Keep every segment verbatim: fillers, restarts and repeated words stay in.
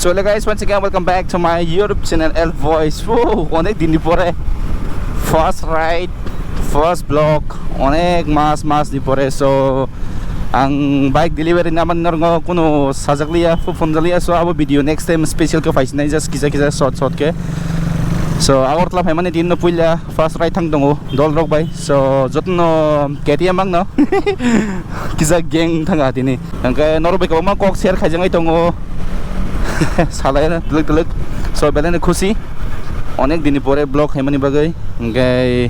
So hello guys, once again welcome back to my YouTube channel L Voice. Wow, onek din ni pore first ride, first vlog, onek mas mas ni pore. So ang bike delivery naman norngo kuno sajakliya, phone jakliya. So abo video next time special khe phaisinai, just kisa kisa short short khe. So Agartala phaimani din no puila first ride thang tongo dol rok bai. So jotono K T M ang no kisa gang thanga tini. Hingke norok bai kwbangma kok share khaijaknai tongo. Salai twlwk twlwk. So belai no khusi. Onek din ni pore vlog khaimani bagwi. Hingke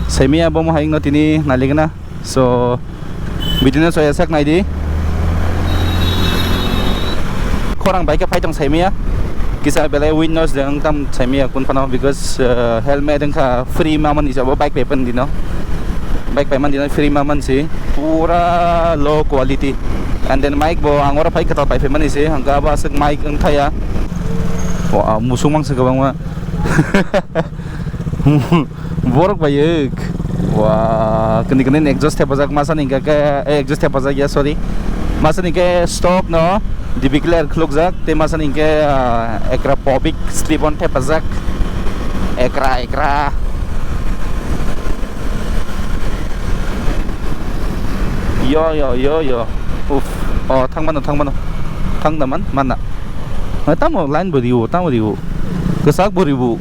saimaya bomo hai wngno tini nailigna. So video no soya sak naidi. Khorang bai khe phai tong saimaya. Kisa belai witness de ang tam saimaya kun phano because, uh, helmet wngkha free ma mani jabo bike bai pan dino. Bike bai man dino free ma man si pura low quality. And then mic bo ang oro phai kwtal pai phai mani si hangka abo aswk mic wngthaya. Wa, musuk mangsa kwbangma. Borok bai ek. Wa, kini kini exhaust thepajak masa ni hingka khe, eh, exhaust thepajak ya, sorry. Masa ni hingke stock no D B clear khulukjak, tei masa ni hingke, ah, ekra pobik slip on thepajak. Ekra, ekra. Yo, yo, yo, yo. Uf. Oh, thang mano, thang mano. Thang da man, mana. Eh, tamo line bo riwo, tamo riwo. Kesak bo riwo.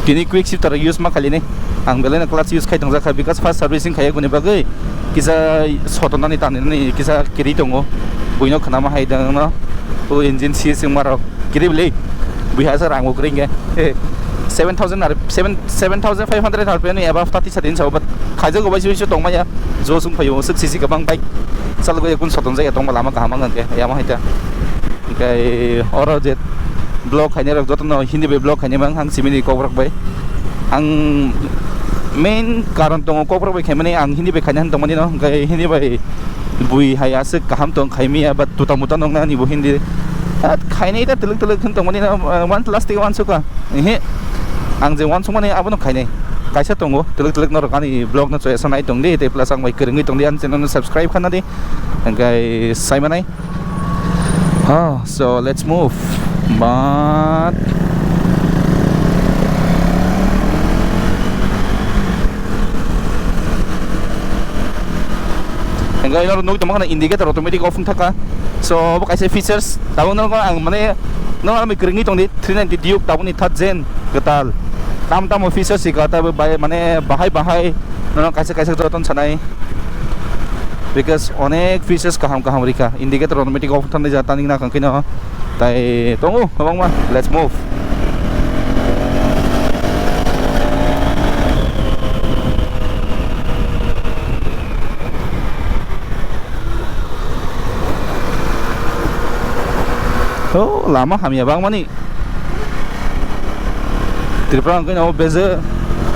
Tini quick shifter use ma khali ni. Ang belai no clutch use khai tongjak kha because first servicing khai kuni bagwi kisa sotonani tanani kisa kiri tongo. Buino khna ma hai dang no. O engine si sing marok kiri bili. Bui hasa rang ukring ge. Seven thousand ar seven, seven thousand five hundred R P M ni above thirty sadin sa, but khaijak go bai si tong maya. Jo sung phayo sik sisi kabang bike. Sal go yakun soton jaya tong lama kaham ang ke. Yama hai ta. Hingke oro je vlog khainai rok jotono Hindi bai vlog khainai mang ang simini kok rok bai. Ang main karon tongo kok rok bai khaimani, ang Hindi bai khaina han tongmani no, hingke Hindi bai bui hai aswk kaham tong khaimia, but tuta muta nong nani bo Hindi. At khainai ta twlwk twlwk hin tongmani no, uh, one plus tei one suka. Ehe. Ang je one sungmani abono khainai. Kaisa tongo, twlwk twlwk norok ani vlog no choya sanai tong di, tei plus ang bai kwrwngwi tong di, ani channel no subscribe khana di. Hingke saimanai. Oh, so let's move. But hingke ino nugui tongma khana indicator automatic off wng thaka. So obo kaisa features. Tabuk no ang mane no ami kwrwngwi tong di three ninety Duke tabukni third gen kwtal. Tam tamo features si kwtal bai mane bahai bahai no kaisa kaisa joton sanai. Because onek features kaham kaham rikha. Indicator automatic off thang ja tani na kangkino. Tai tongo kwbangma. Let's move. Oh, lama hamya bangmani. Tripura hwnkhe no beje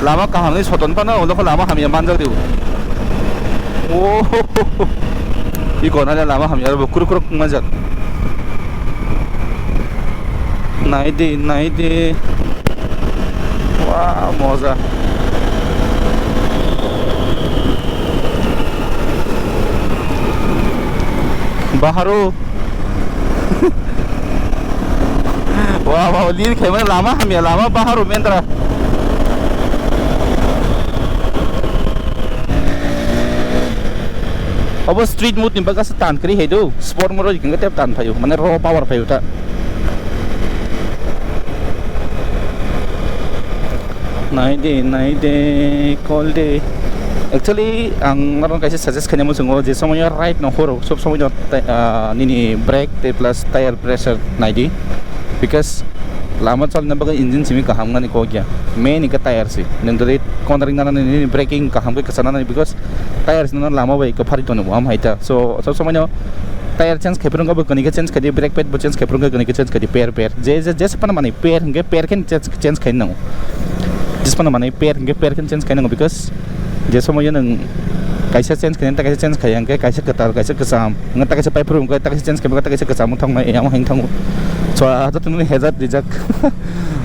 lama kaham ni soton phano, ulo khe lama hamya manjak di. Oh, iko nale lama hamya bo kuruk kuruk manjak. Nai di, nai di. Wah, moja. Baharu. Wah, wah, lir khaimani lama hamya, lama baharu mendra. Obo street mode ni bagwi se tan kwrwi hai do, sport mode rok hwnkhe tei tan phaio, mane raw power phaio ta. Nai de, nai de, call de. Actually, ang norok kaisa suggest khaina muchungo je somoyo ride no horo, sob somoy no tai-, ah, nini brake tei plus tire pressure nai di. Because lama chalna bagwi engine simi kaham nani kok ya. Main hwnkhe tire si. Nwng dori konda ring nana nini braking kaham khe kwchana nani because tire si no lama bai kwphari tono bo am hai ta. So, sob somoy no tire change khai phuru wngkha bo kani khe change khai di, brake pad bo change khai phuru wngkha kani khe change khai di, per per. Je, je, je, se phano manwi per hwnkhe per khe change, change khai nango. Jismano manwi per hwnkhe per khe change khai nango, because je somoyo nwng kaisa change khai ta kaisa change khai hwnkhe kaisa kwtal kaisa kwcham wngkha, ta kaisa pipe rw wngkha, ta kaisa change khai ta kaisa kwcham wng thangma, eyang hang thango. So, ah, joto nini hazat rijak.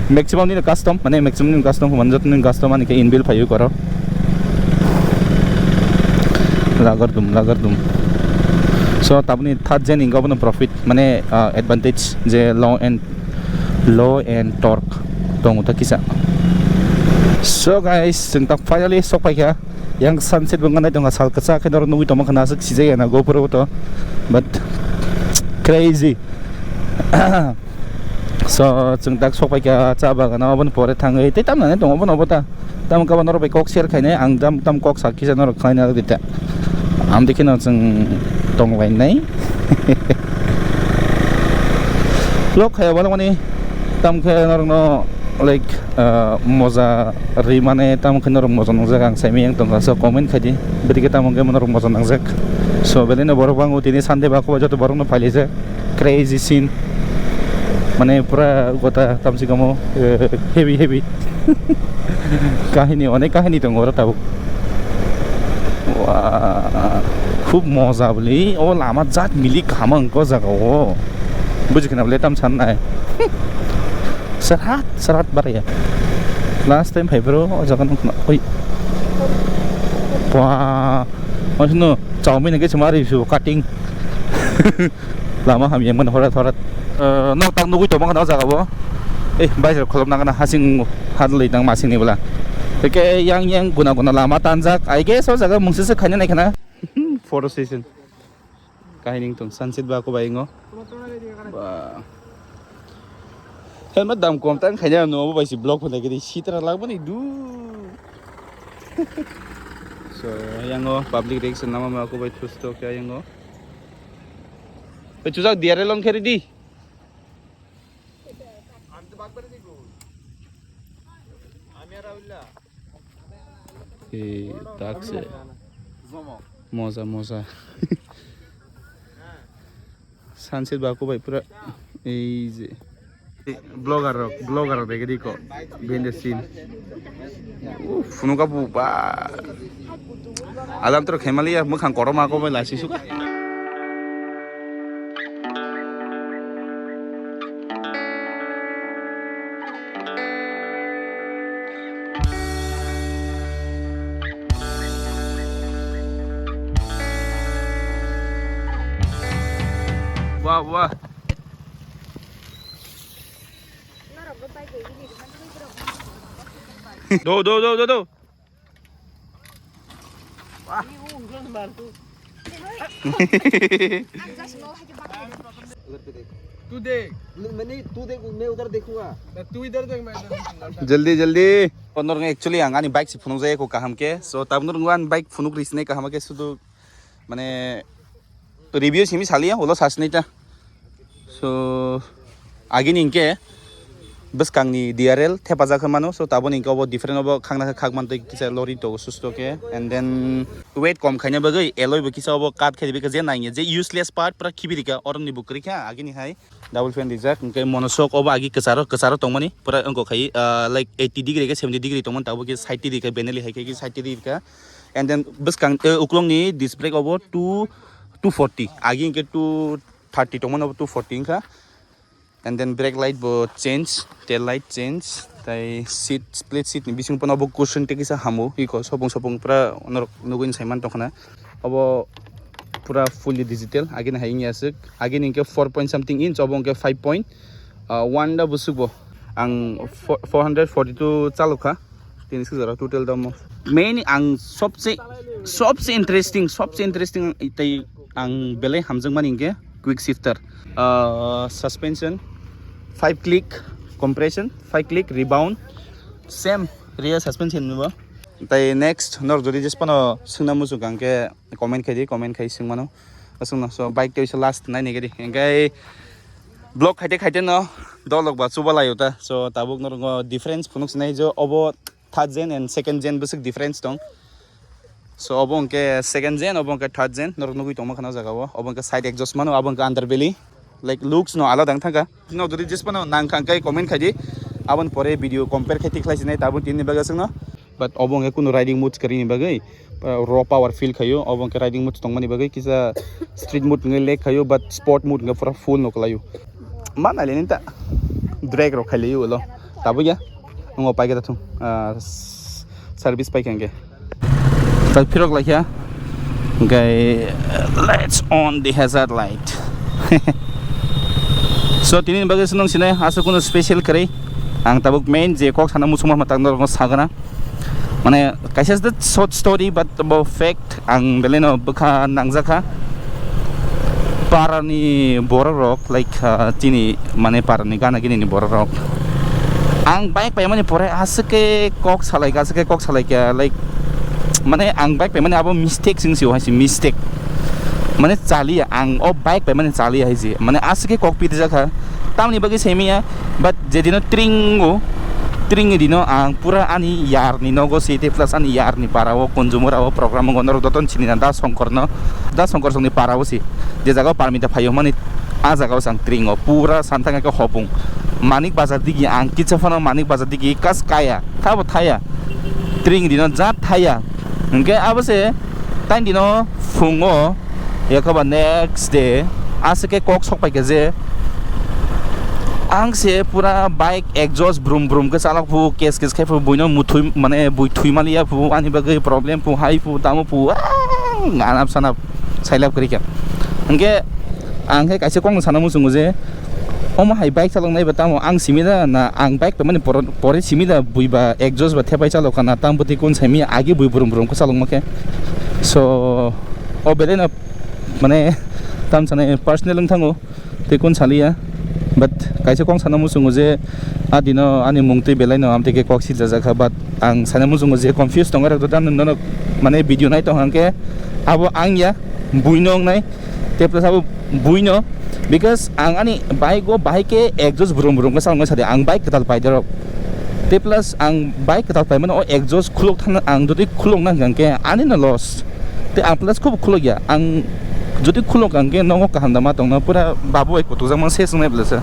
Maximum nini custom, mane maximum nini custom, mane joto nini custom ani khe inbuilt phaio koro. Lagar dum, lagar dum. So taboni third gen wngkha obono profit, mane, ah, advantage je low and, low and torque tongo ta kisa. So guys, chwng tak finally sok paikha. Yang sunset bo nganai tongkha, sal kwchak khe norok nugwi tongma khana aswk sijak ya na GoPro o to, but crazy. So chwng tak sok paikha cha bagano, oboni pore thangwi tei tamnani tongo obono obo ta. Tamo kabo norok bai kok share khainai, ang tam, tam kok sak kisa norok khlaina rwdi ta. Amtwi kheno chwng tonglainai. Vlog khaya wala mani tam khe norokno, like, ah, moja ri mane tam khe norok moja nangjak ang saimai yang tongkha. So comment khaidi, bwrwi khe tamo khe norok moja nangjak. So belai no borok bango tini Sunday ba kobo joto borok no pailaijak. Crazy scene. Mane pura gota tamsi kamo, eh, heavy, heavy. Kahini, onek kahini tongo oro tabuk. Wah, khub moja bwlwi. O lama jat milik kaham wngkha o jaga o. Buji khna bwlwi tam san nai. Serhat, serhat baraya. Last time phai bro, o jaga nung khna. Oi. Wah. Masino, chowmin ke chuma ri su cutting. Lama hamya mano horat horat. Eh, nok tak nugwi tongma khana o jaga bo. Eh, bai rok kholop nang khana hasing hadlwi tang masing ni bwla. Eke yang yang guna guna lama tanjak. I guess o jaga mungsa se khaina nai khana. Photo session. Kahini tong sunset ba ko bai ngo. Ba. Helmet dam kom tang khaina no bo bai si vlog phone gidi sitra lag bani du. So, yango public reaction nama ma ko bai thusto kya yango. Pe chujak diare long kheri di. Ei, tak se. Moja, moja. Sunset ba ko bai pura. Ei je. Vlogger rok, vlogger rok dege di ko. Behind the scene. Uh, phunuk abu ba. Alam tro khemali ya, mukhang koroma ko bai lasi suka. Wah, wah. Do, do, do, do, do. Wah. उधर पे देख। तू देख। मैंने, तू देख, मैं उधर देखूंगा। तू इधर देख, मैं इधर देखूंगा। Jaldi, jaldi. Norok actually ang ani bike si phunuk jaya ko kaham khe. So tabuk norok ani bike phunuk ri sinai kaham khe sudu mane review simi saliya ulo sasnai ta. So agini hinkhe bwskangni D R L thepajak khe mano. So taboni hinkhe obo different obo khakna khe khak mantwi kisa lori to susto khe. And then weight kom khaina bagwi alloy bo kisa obo cut khe ribikha je nangya je useless part pura khibi rikha oroni bo kwrwikha agini hai. Double fan rijak, hinkhe monosok obo agi kwcharo, kwcharo tongmani, pura wngkok khai, ah, like eighty degree khe seventy degree tongmani, tabuk khe side twi rikha, benali hai khe side twi rikha. And then bwskang, eh, uklongni disc brake obo two, two forty, agi hinkhe two thirty tongmani, obo two forty wngkha. And then brake light bo change, tail light change, tai seat, split seat ni bising pono obo cushion tei kisa hamo, iko sopong sopong pura norok nugwi saiman tongkhana. Obo pura fully digital, agini hai wngya aswk, agini hinkhe four point something inch, obo hinkhe five point, ah, one da bwswk bo. Ang four, four hundred forty-two chalokha, tini swk jora total damo. Main ang sobse, sobse interesting, sobse interesting tei ang belai hamjakmani hinkhe quick shifter, ah, suspension, five click compression, five click rebound, same rear suspension ni bo. Tai next norok jodi jespano swngna muchung kha hinkhe comment khai di, comment khai swng mano. Aswkno, so bike tei last nai nai di. Hinkhe vlog khaite khaite no dolok ba chuba laio ta. So tabuk norok difference phunuk sinai je obo third gen and second gen bwswk difference tong. So obo hinkhe second gen, obo hinkhe third gen, norok nugwi tongma khana o jaga o. Obo hinkhe side exhaust mano, abo hinkhe underbelly. Like looks no alada wng thangkha. No jodi jespano nang kha hinkhe comment khai di. Aboni pore video compare khai tikhlai sinai tabuk tini bagwi aswkno. But obo hinkhe kunu riding mode kwrwini bagwi, uh, raw power feel khaio. Obo hinkhe riding mode tongmani bagwi kisa street mode hinkhe lag khaio, but sport mode hinkhe pura full no kwlaio. Ma naileni ta drag rok khailaiyo ulo. Tabuk ya. Wngkha paikha thung, ah, s-, service paikha hinkhe. Tak phirok laikha. Hwnkhe, let's on the hazard light. So, tini bagwi se nwng sinai, aswk kunu special kwrwi. Ang tabuk main je kok sana muchungma mwtang norokno sagana. Mane, kaisa the short story, but bo fact, ang belai no bwkha nangjakha. Parani borok rok, like, ah, chini, mane, parani gana gini ni borok rok. Ang bike paimani pore aswk khe kok salaikha, aswk khe kok salaikha, like, mane, ang bike paimani abo mistake sing sio hai se, mistake. Mane, chaliya, ang o bike paimani chaliya hai se. Mane, aswk khe kok pitijakha. Tamni bagwi semiya, but je dino tringo, tringni dino ang pura ani yarni nogo si, te plus ani yarni parao, Kunjumurao program wngkha, norok jotono sinina Da Songkorno, Da Songkor songni parao si. Je jaga o Parmita phaio hwnmani, a jaga o chang tringo, pura santang khe hopung. Manik Bazar digi ang kitsa phano Manik Bazar digi kas kaya, thabo thaya. Tring dino jat thaya. Hwnkhe abo se taini dino phungo, yakoba next day, aswk khe kok sok paikha je ang se pura bike exhaust brum brum khe chalok phu, kes kes khai phu, buino muthwi, mane bui thwi maliya phu, ani bagwi problem phu, hai phu, tamo phu, ang anap sanap sailap kwrwi kha. Hwnkhe ang khe kaisa kokno sana muchungo je, omo hai bike chaloknai ba tamo ang simi da na, ang bike paimani poro-, pore simi da, bui ba exhaust ba thepai chalok kha na, tamo bwtwi kun saimi agi bui brum brum khe chalokma khe. So, o belai no, mane, tam sanai personal wng thango, tei kun saliya. But kaisa kok sana muchungo je, a dino ani mung twi belai no amtwi khe kok siljak kha, but ang sana muchungo je confuse tongo, rok tam nono, mane, video nai tong hang khe abo ang ya, buino wngnai. Te plus abo buino, because ang ani bike o bahai khe exhaust brum brum khe chaloknai sadi, ang bike kwtal pai derok. Te plus ang bike kwtal pai mano, o exhaust khulok thang, ang jodi khulok nang hwnkhe ani no loss. Te ang plus khub khulok ya, ang jodi khulok hwnkhe nogo kaham da ma tongno, pura babu bai kutuk jak mano se swngnai bwlasa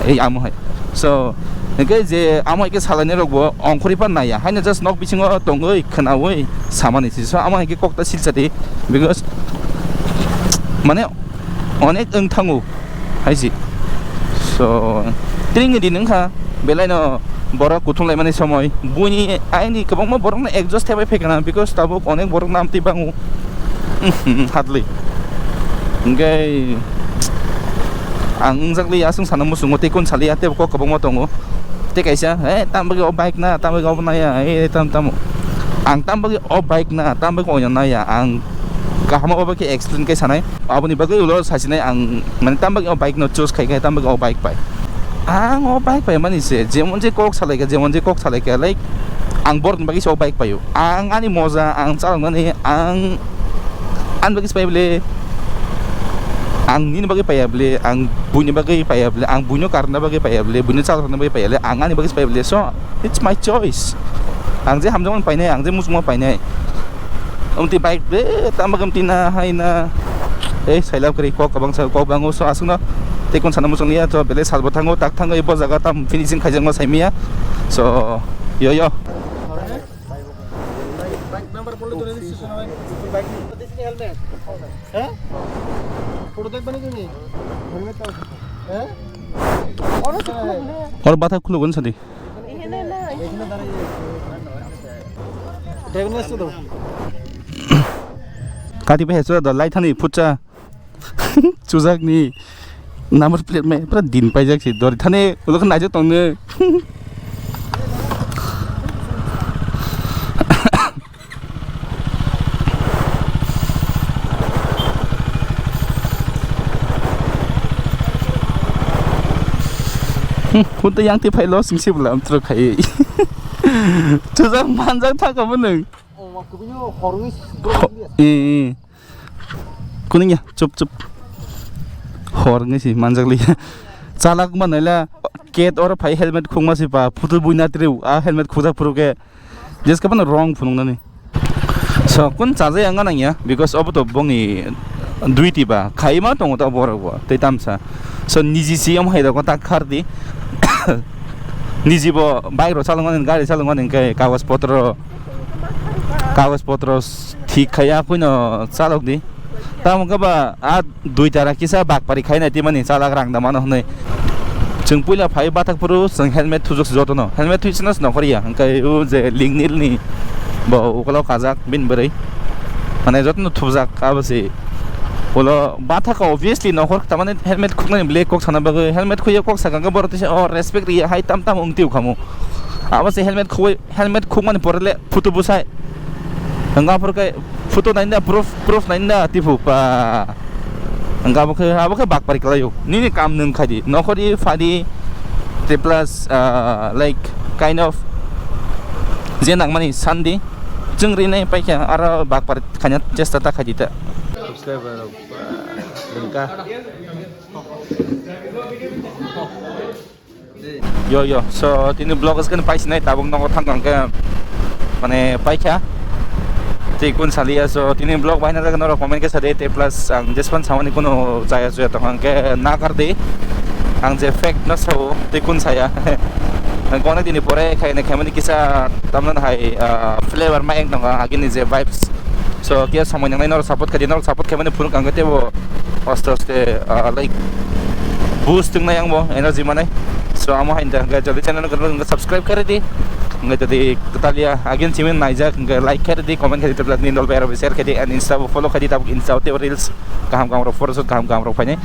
ei amo hai. So, hwnkhe je amo hai khe salainai rok bo ongkhorwi pan naiya, haino just nok bisingo tongwi khwnawi samani si. So, amo hai khe kok ta silsa di, because, mane, onek wng thango hai si. So, tringni din wngkha, belai no borok kuthum laimani somoi, buini aini kwbangma borokno adjust thaibai phaikha na, because tabuk onek borok nam twi bango. Hadli. Hwnkhe ang wngjakli aswng sana muchungo, tei kun saliya, tei kok kwbangma tongo. Tei kaisa, "Eh, tam bagwi o bike na, tam bagwi obo naya, eh, tam, tamo." Ang tam bagwi o bike na, tam bagwi oino naya, ang kaham obo khe explain khe sanai. Aboni bagwi ulo sasinai ang, mane, tam bagwi o bike no choose khai khe, tam bagwi o bike pai. Ang o bike pai mani se, jemon je kok salai khe, jemon je kok salai khe, like, ang borokni bagwi se o bike paio. Ang ani moja, ang chaloknani, ang ani bagwi se pai bole, ang nini bagwi paiya bole, ang buini bagwi paiya bole, ang buino karna bagwi paiya bole, buino chalokna bagwi paiya le, ang ani bagwi se pai bole. So, it's my choice. Ang je hamjakmani painai, ang je muchungma painai. Omtwi bike ble tamo gam tina hai na. Eh, sailap kri kok kabang sa kok bango so aswkno. Tei kun sana muchung liya to bele salbo thango, tak thango, ibo jaga tam finishing khaijakma saimiya. So, yo, yo. Bike number bole to registration hoy. Helmet. Hah? Photo dekh pani tumi? Helmet to. Hah? Or batha khuluk gon sadi. Kati pe hesu da lai thani phucha. Chujak ni number plate me pura din paijak si dori thani ulo khe naijak tong ne. Hmm, hwn tei yang tei phai lo sing se bwla amtwrok khai. Chujak manjak thaka bo nwng. Ho-, eh, eh. Kuning ya, chup, chup. Hor ngi si manjak li. Chalak ma naila ket or phai helmet khungma si pa, phutu buina triu, a helmet khujak phuru ke. Jeska phano wrong phunuknani. So, kun charjai ang nang ya, because obo to bongni duty ba, khaima tongo to borok bo, tei tamsa. So, niji si omo hai rok tak khar di. Niji bo bike rok chalokmani, gari chalokmani, hwnkhe kagoj potro, kagoj potro thik khaiya, puino chalok di. Tamo khe ba, a dui tara kisa bakpari khainai tei mani chalak rang da mano hwnwi. Chwng puila phai bathak phuru chwng helmet thujak se jotono. Helmet thwi sino sino khoriya. Hwnkhe o je lingnil ni bo ukolo kajak bini bwrwi. Mane jotono thupjak abo se. Ulo bathaka obviously nokhor tamani helmet khuknani bele kok sana bagwi helmet khuye kok sakha hwnkhe borok tisa o respect riya hai tam tam wng twi khamu. Abo se helmet khugwi helmet khukmani pore le photo bwsai. Hwnkhe aphuru khe photo nainda proof proof nainda tiphu pa. Hwnkhe abo khe abo khe bakpari kwlaio. Nini kam nwng khaidi nokhordi phadi tei plus ah, like kind of je nangmani sandi. Chwng rinai paikha aro bakpari khaina chesta ta khaidi ta. Subscriber rok, ah, wngkha. Yo, yo, so tini vlog skene paisinai tabuk nogo thang hwnkhe mane paikha. Tei kun saliya, so tini vlog bahaina jaga norok comment khe sadi tei plus ang jespan samani kuno chaya chuya tong hwnkhe na kardi. Ang je fact no sao tei kun saya. Ang kono tini pore khaina khaimani kisa tamna hai ah, flavor ma ek nonga agini je vibes. So khe samai nangnai norok support khaidi norok support khaimani phunuk ang tebo aste aste ah, like boost wngnai ang bo energy manai. So amo hain da hwnkhe jodi channel no kwrwng subscribe khaidi. Hwnkhe jodi kwtalia again simin naijak hwnkhe like khaidi comment khaidi tablet ni dol bayar share khaidi and insta bo follow khaidi tabuk insta tebo reels kaham kaham rok photo shoot kaham kaham rok phainai.